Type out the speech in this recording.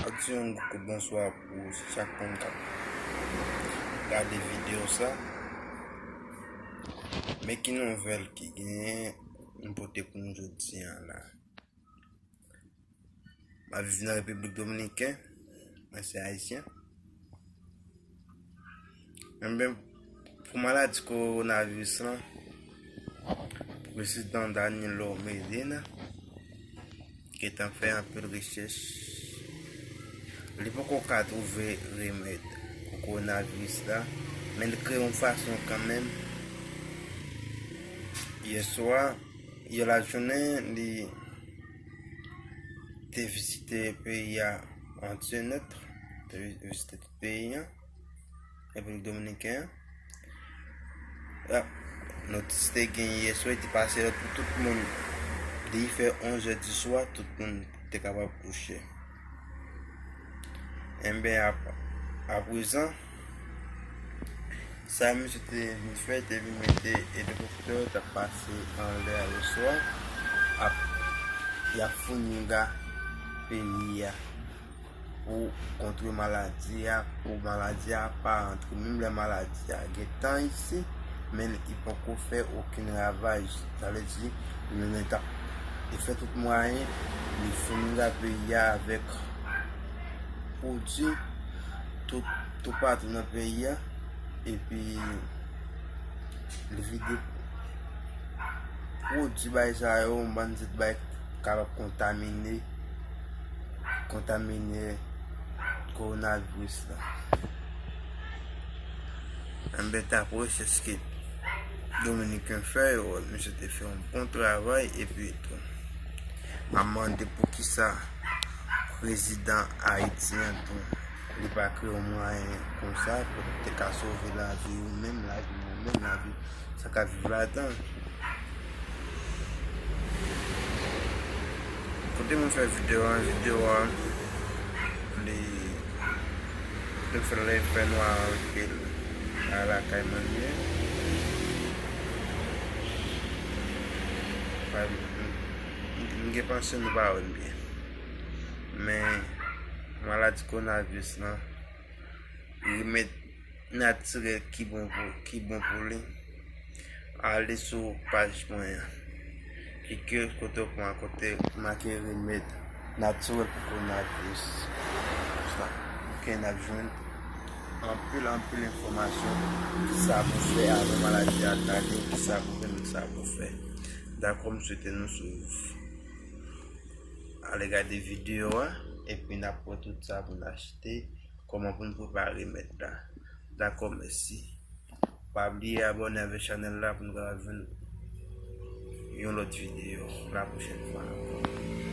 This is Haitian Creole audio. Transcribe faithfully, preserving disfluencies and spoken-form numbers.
Mwen di yon gwo kout bonswa pou chak moun k ap gade videyo sa. Men ki nouvèl ki genyen m pote pou nou jodi a la. M ap viv nan Repiblik Dominiken, mwen se Ayisyen. Enben, pou maladi kowonaviris lan, prezidan Danilo Medina gentan fè anpil rechèch. Li poko ka twouve remèd pou kowonaviris la, men li kreye yon fason kanmenm. Yè swa, yè lajounen, li te vizite peyi a antye nèt, te vizite tout peyi a, Repiblik Dominiken an. Notis te gen yè swa, te pase lòd pou tout moun. Depi fè onz è di swa, tout moun te kapab kouche. Enben, ap- aprezan, sa misye te vin fè, te vin mete elikoptè t ap pase anlè a yè swa, ap, y ap founi ga peyi a pou kontre maladi a, pou maladi a pa antre. Menm lè maladi a gentan isi, men li poko fè okenn ravaj. Sa vle di, li menm li t ap, li fè tout mwayen, li founi ga peyi a avèk pwodui tout, toupatou nan peyi a, epi li vide pwodui bay sa yo, yon bann ti bay kapab kontamine, kontamine kowonaviris la. Enben, ta pou rechèch ke Dominiken fè yo, misye te fè yon bon travay, epi tou, m ap mande poukisa prezidan Ayiti an tou, li pa kreye yon mwayen konsa pou li te ka sove lavi ou menm, lavi mwen menm, lavi sa k ap viv ladan. Kote mwen fè videyo an, videyo an, li, li fè, li fè nwa anpil a lakay mwen ye. Pa, m, m, m gen panse nou pa wè m byen. Men, maladi kowonaviris lan, remèd natirèl ki bon pou, ki bon pou li, ale sou paj mwen an. Klike kote w pran, kote make remèd natirèl pou kowonaviris la. Ok, n ap jwenn anpil, anpil enfòmasyon, kisa pou fè avan maladi a atake, kisa pou fè, kisa pou fè. Dakò, m swete nou swiv. Ale gade videyo a, epi n ap wè tout sa pou n achte, kòman pou n prepare remèd la. Dakò, mèsi. Pa bliye abòne avèk chanèl la pou n kapab jwenn yon lòt videyo la pwochèn fwa ankò.